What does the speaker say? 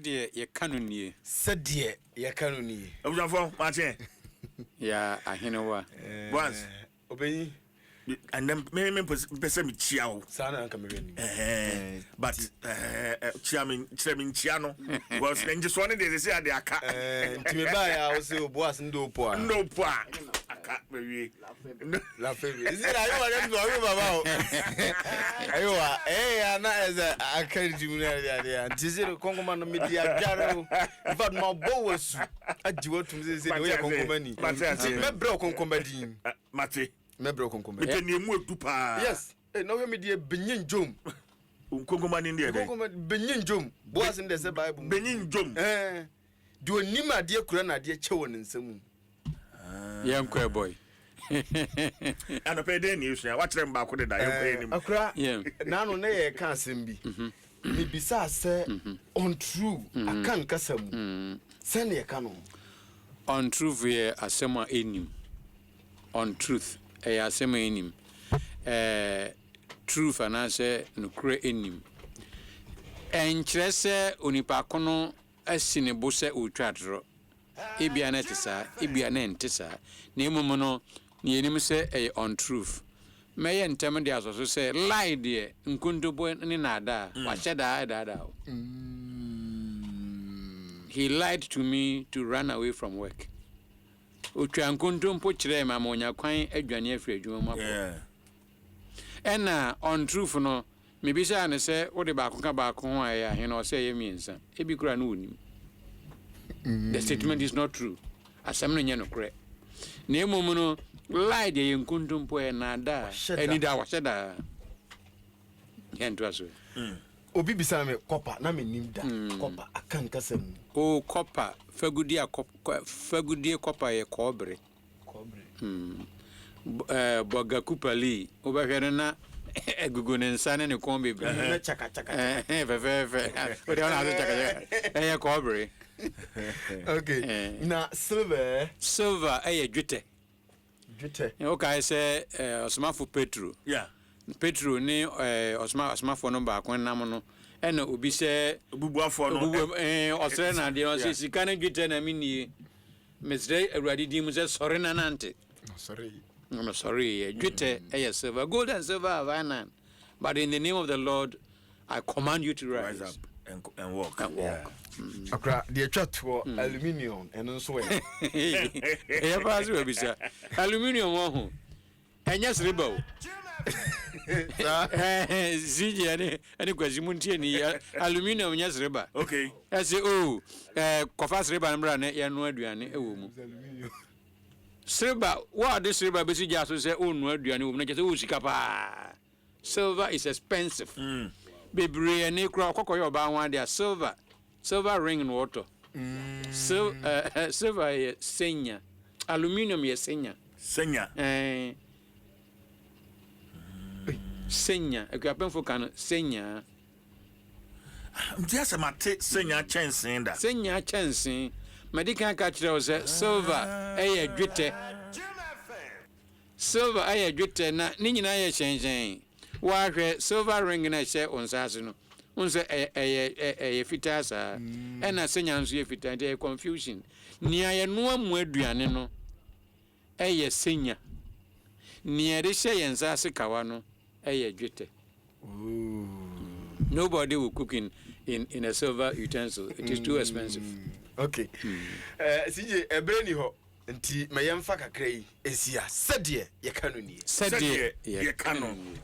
Sɛdeɛ yɛka no nie. Sɛdeɛ yɛka no nie. Abusuafoɔ, makye. Ya ahenewa. Once. Ɔbɛnyi. Ɛnɛ me mpɛ sɛ mekyia wo. Saa na anka mehwɛ ni. But kyia me, kyerɛ me nkyia no because ngyesoɔ no deɛ sɛ sɛ ade aka. Nti mebaeɛ a wo sɛ Boas ndɔ po a. Ndɔ po a aka mawie. La febi. Isi na ayiwa dem so ayiwa baba o. Ayiwa. Eh ya na eze aka di mu na ya ya. Nti sɛ kɔnkɔma no medi adware o. In fact, ma bɔ wasu. Agye watum sɛ sɛ wo yɛ kɔnkɔma ni. Mate ase. Nti mɛbrɛ wo kɔnkɔma din. Mate. Mɛbrɛ wo kɔnkɔma. Mepɛ nea emu edu paa. Yes. Eh, na wo me die benyin dwom. Nkɔnkɔma ni deɛ dɛ. Kɔnkɔma benyin dwom. Boas ndɛ sɛ Bible mu. Benyin dwom. Eh. De onim adeɛ kura na adeɛ kyɛ wɔ ne nsam mu. Yɛnkɔ, boy. Anɔpɛ dɛn ne esua? Wakyerɛ m baako deda, yɛnkɔ yɛn anim. Akora. Yeah. Naano ne yɛ ka asɛm bi. Mebisa sɛ untrue aka nkasa mu. Sɛne yɛka no. Untruth yɛ asɛm a ɛnim. Untruth ɛyɛ asɛm a ɛnim. Truth anaasɛ nokorɛ ɛnim. Ɛnkyerɛ sɛ onipa ko no asi ne bo sɛ ɔretwa atorɔ. Ebia na ɛte saa, ebia na ɛnte saa. Na mmom no, ne yɛnim sɛ ɛyɛ untruth. Mɛyɛ ntɛm de asɔ so sɛ lie deɛ, nkontompo ne naadaa. Wahyɛ daa ɛdaadaa o. He lied to me to run away from work. Otwa nkontompo kyerɛɛ me ama onya kwan adwane afiri adwuma mu akɔ. Ɛna untruth no, mebisaa no sɛ wode baako ka baako ho a ɛyɛ ahe no, ɔsɛ ɛyɛ mmiɛnsa. Ebi koraa no wɔnim. The statement is not true. Asɛm no nyɛ nokorɛ. Na mmom no, lie deɛ yɛ nkontompo, ɛyɛ naadaa. Wahyɛ da. Ɛni da wahyɛ daa. Yɛntoa so. Obi bisa me copper na menim da. Copper aka nkasa mu. O, copper, fagudie a fagudie copper yɛ kɔɔbere. Kɔbere. Bɔga kupali wobɛhwɛ no na agugu ne nsa ne ne kɔn bebree. Na chaka chaka. Fɛfɛɛfɛ wode ɔna ase kyakakyaka, ɛyɛ kɔɔbere. Okay. Na silver? Silver ɛyɛ dwetɛ. Dwetɛ. Wokae sɛ ɔsomafo Petro, Petro ne ɔsomafoɔ no baako nam no, ɛna obi sɛ Obubuafoɔ no. Obubu ɔsrɛ no adeɛ, ɔsɛ sika ne dwetɛ na mennie, mesrɛ Awurade din mu sɛ sɔre na nante. Sorry. Na sɔre yɛ dwetɛ, ɛyɛ silver. Gold and silver have I none, but in the name of the Lord I command you to rise, Rise up and walk. And walk. Akora, deɛ atwa toɔ, aluminium, ɛno nso ɛ? Ɛyɛ paa sɛ wabisa aluminium wɔ ho. Ɛnyɛ sereba o. Saa. Sigye ɛne Kwasi mu ntie ni, aluminium nyɛ sereba. Ɛsɛ o kɔfa sereba no mmra ne yɛnoa aduane ɛwɔ mu. Sereba, wo a ɔde sereba bɛsi gya so sɛ ɔnnoa aduane wɔ mu no, kyerɛ sɛ wowɔ sika paa. Silver is expensive bebree. Ɛne kora ɔkɔkɔyɛ ɔbaa ho adeɛ a, silver ring na wɔtɔ. Silver yɛ senya, aluminium yɛ senya. Senya. Senya, akuapɛnfo ka no senya. Nti asɛ mate senya kyɛnsee da. Senya kyɛnsee. Mɛde kan ka kyerɛ wo sɛ silver ɛyɛ dwetɛ. Silver ɛyɛ dwetɛ na ne nyinaa yɛ hyɛnhyɛn. Wɔahwɛ silver ring na ɛhyɛ wo nsa ase no, wo sɛ ɛyɛ fitaa saa, ɛna senya nso yɛ fitaa, nti ɛyɛ confusion. Nea yɛnoa mu aduane no ɛyɛ senya, nea yɛde hyɛ yɛn nsa ase kawa no ɛyɛ dwetɛ. Nobody will cook in a silver utensil. It is too expensive. Okay. CJ, ɛberɛ ni hɔ nti ma yɛmfa kakra yi ɛsi a, sɛdeɛ yɛka no nie. Sɛdeɛ yɛka no nie.